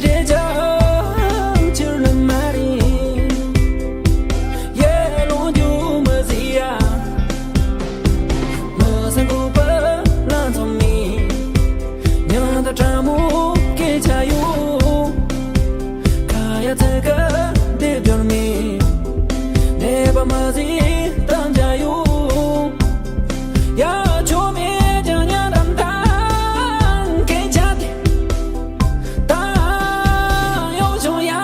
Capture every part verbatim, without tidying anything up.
འདྲེ་ཆགས་ཕྱིར་ལ་མ་རེད། ཡེ་ལོང་རྒྱུ་མ་ཟིན་ཡ། མི་སེམས་ཁུག་པ་ལ་འཚོ་མེད། ཉང་དང་ཕྲ་མོ་སྐད་ཆ་ཡོད། ཁ་ཡ་ཚ་ག་དེ་འབྱོར་མེད། འདྲེས་པ་མ་ཟིན་དམ་བཅའ་ཡོད། ཡ་ཆོ་མེད་ཀྱང་ཉ་དམ་དང་སྐད་ཆ་དེ། ད་ཡོང་བྱུང་ཡང་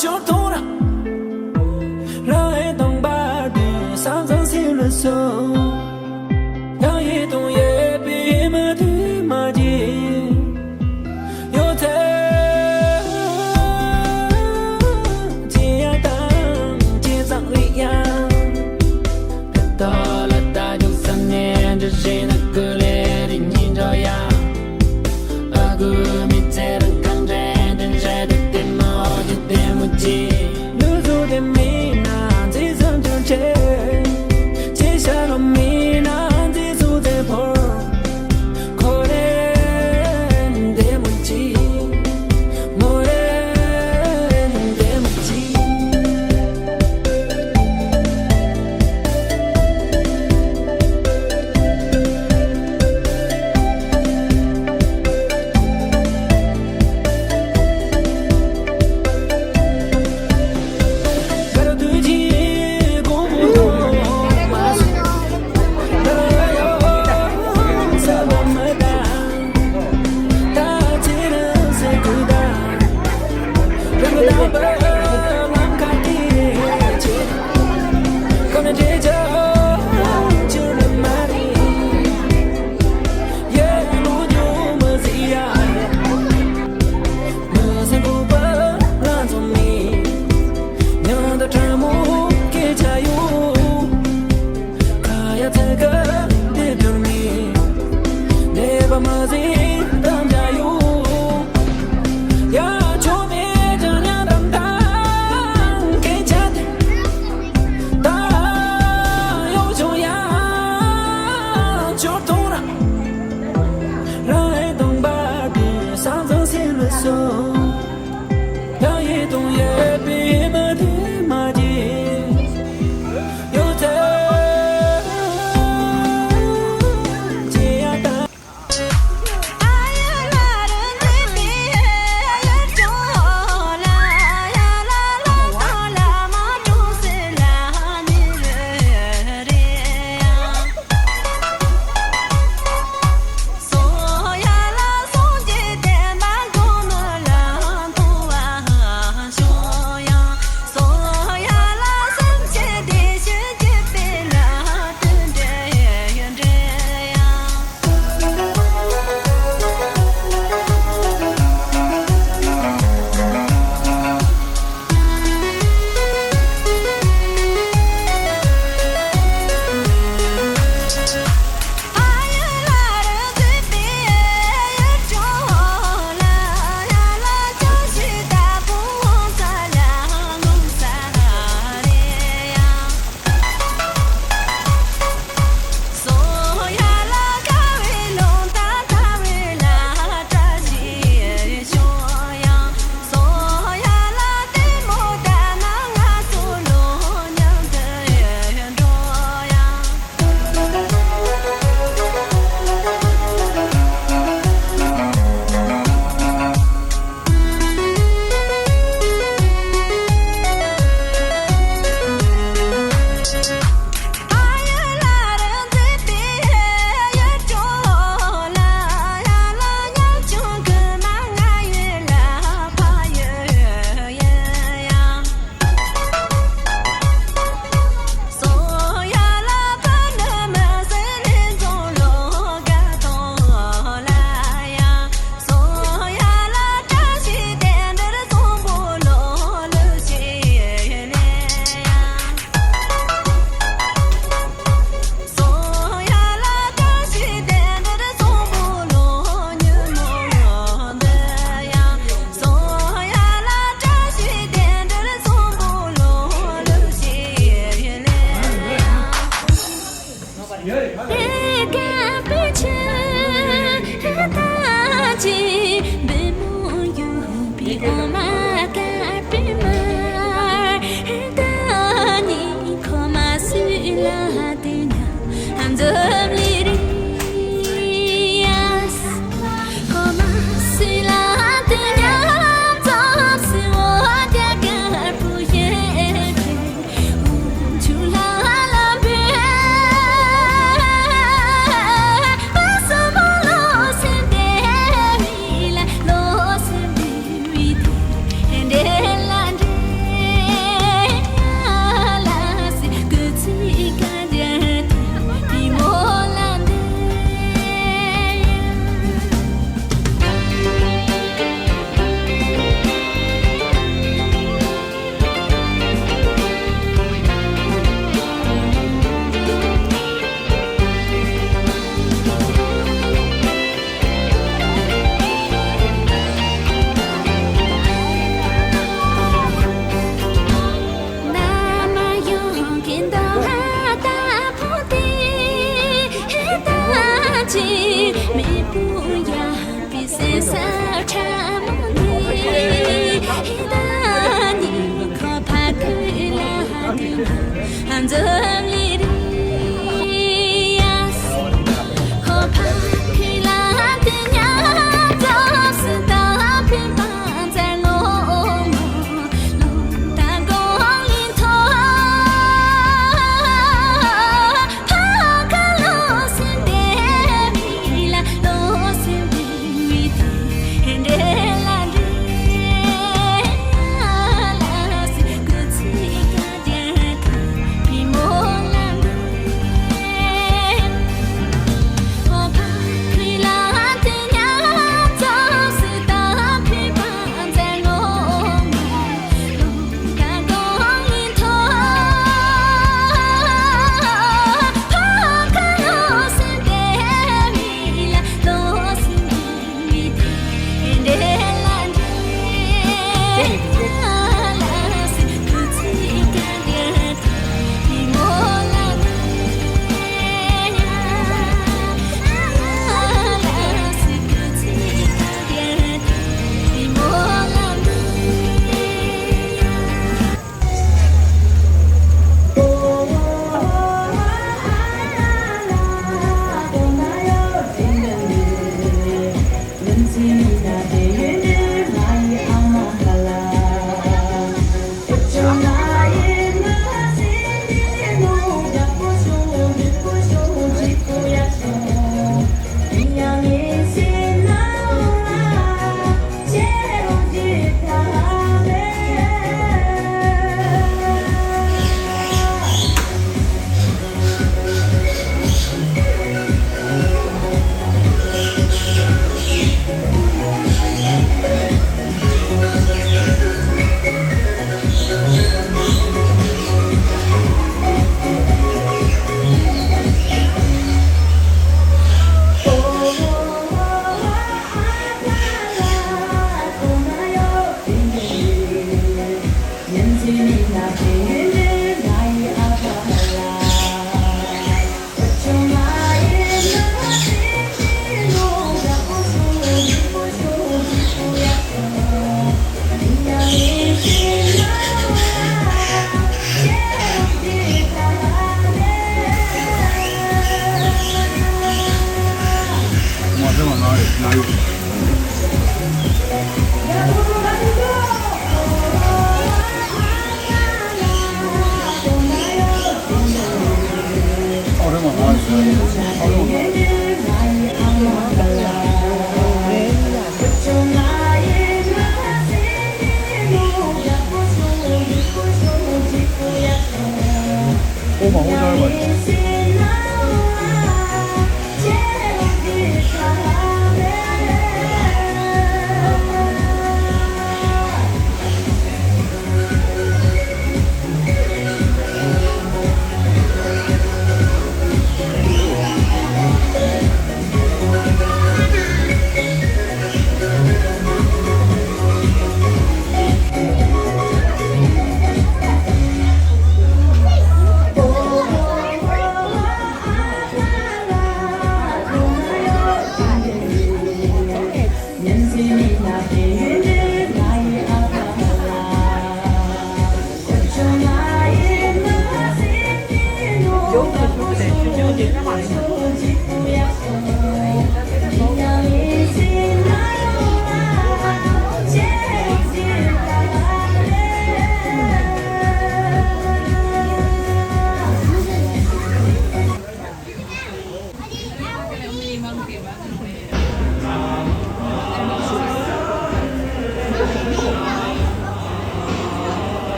ཆོར་ཐུང་ར། རང་ཨེ་དང་བར་དུ་ས་མཚམས་སེལ་ལ་སོང་། ཡང་ཡེ་དང་ཡེ་པའི་མ་དུས་མ་གྱེས། ཡོད་ཚད་ཅི་ཡང་དང་ཅི་ཙམ་ལས་ཡང་། ད་ལ་ད་རྒྱུག་ས་ནས་འདྲི་བྱེད་ན་ཀུ་ལེ་རི་ཉིན་འགྲོ་ཡ། ཨ་ཁུ་མི་ཚེ་རང་གང་དྲན་དྲན་བྱས་ཏེ་དེ་མོ་ཡོད་དེ་མོ་ཅི། ལུས་སུ་དེ་མིན་ན་འཛིན་བསམ་ཅུང་ཆེ། ཅི་བྱ་རུ་མིན་ན་འཛིན་སུ་དེ་བོར། ཁོ་རེ་དེ་མོ་ཅི། མོ་རེ་དེ་མོ་ཅི། ཁ་ཡ་ཚ་ག་དེ་འབྱོར་མེད། འདྲེས་པ་མ་ཟིན་དམ་བཅའ་ཡོད། ཡ་ཆོ་མེད་ཀྱང་ཉ་དམ་དང་སྐད་ཆ་དེ། ད་ཡོང་བྱུང་ཡང་ཆོར་ཐུང་ར། རང་ཨེ་དང་བར་དུ་ས་མཚམས་སེལ་ལ་སོང་། ཡང་ཡེ་དང་ཡེ་པའི་མ་དུས་མ་གྱེས། ཡོད་ཚད་ཅི་ཡང་དང་།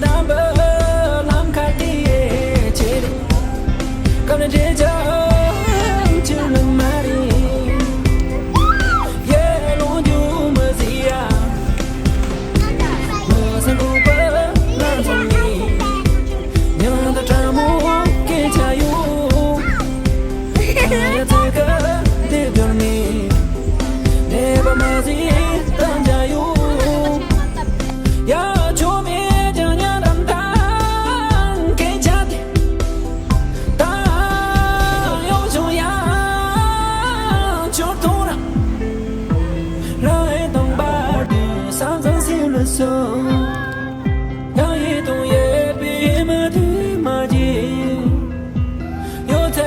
དམ་པའི་ལམ་ཁ་དེ་ཆེ་རེད། སྐབས་ནས་བྲེལ་ཀྱང་ཆུ་ལ་མ་རེད། ཡེ་ལོ་རྒྱུས་མི་ཟེར་ཡ། མི་སེམས་ཁུག་པ་ལ་འཛོམས་ནས། མྱང་འདས་ཕྲ་མོ་སྐད་ཆ་ཡོད། ཡ་ཚིག་གི་འདི་བསྒྱུར་ནས། ནད་པ་མ་ཟིན་དམ་བཅའ་ཡོད། ཡ་ཆོ་མེད་ཀྱང་ཉན་དམ་དང་སྐད་ཆ་དེ། ད་ཡོང་བྱུང་ཡ་ཆོ་ཐུང་ར། རང་ཨེ་དང་བར་དུ་ས་མཚམས་སྲིད་ལ་སོང་། ཡང་ཡིད་དུ་ཡོད་པའི་མ་དུས་མ་བརྗེད། ཡོད་ཚད་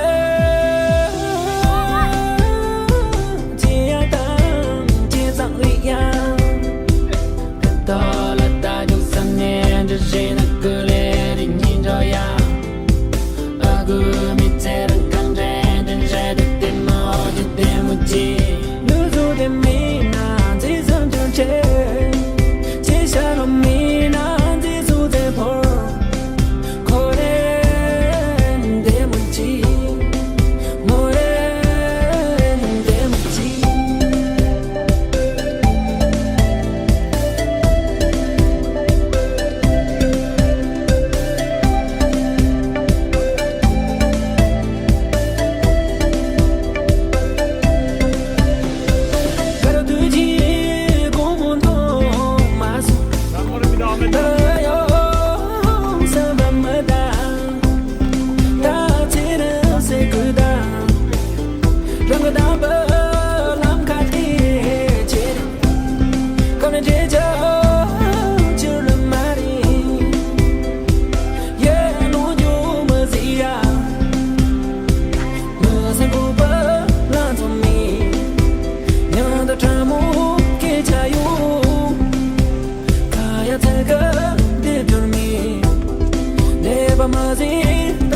ཅི་ཡང་དང་ཅི་ཙམ་ལས་ཡང་། ད་ལ་ད་རྒྱུག་ས་ནས་འདྲི་ཞིག་ན་ཀུ་ལེ་རི་ཉིན་འགྲོ་ཡ། ཨ་ཁུ་མི་ཚེ་རང་གང་དྲན་དྲན་བྱས་ཏེ་ལྟད་མོ་ཡི་ལྟད་མོ་ཅི། ལུས་སུ་དེ་མིན་ན་འཛིན་བསམ་ཅུང་ཆེ། ཅི་བྱ་རུང་མིན་ན་འཛིན་སུ་དེ་བོར། ཁོ་རེ་ལྟད་མོ་ཅི། མོ་རེ་ལྟད་མོ་ཅི། མ་ཟིན།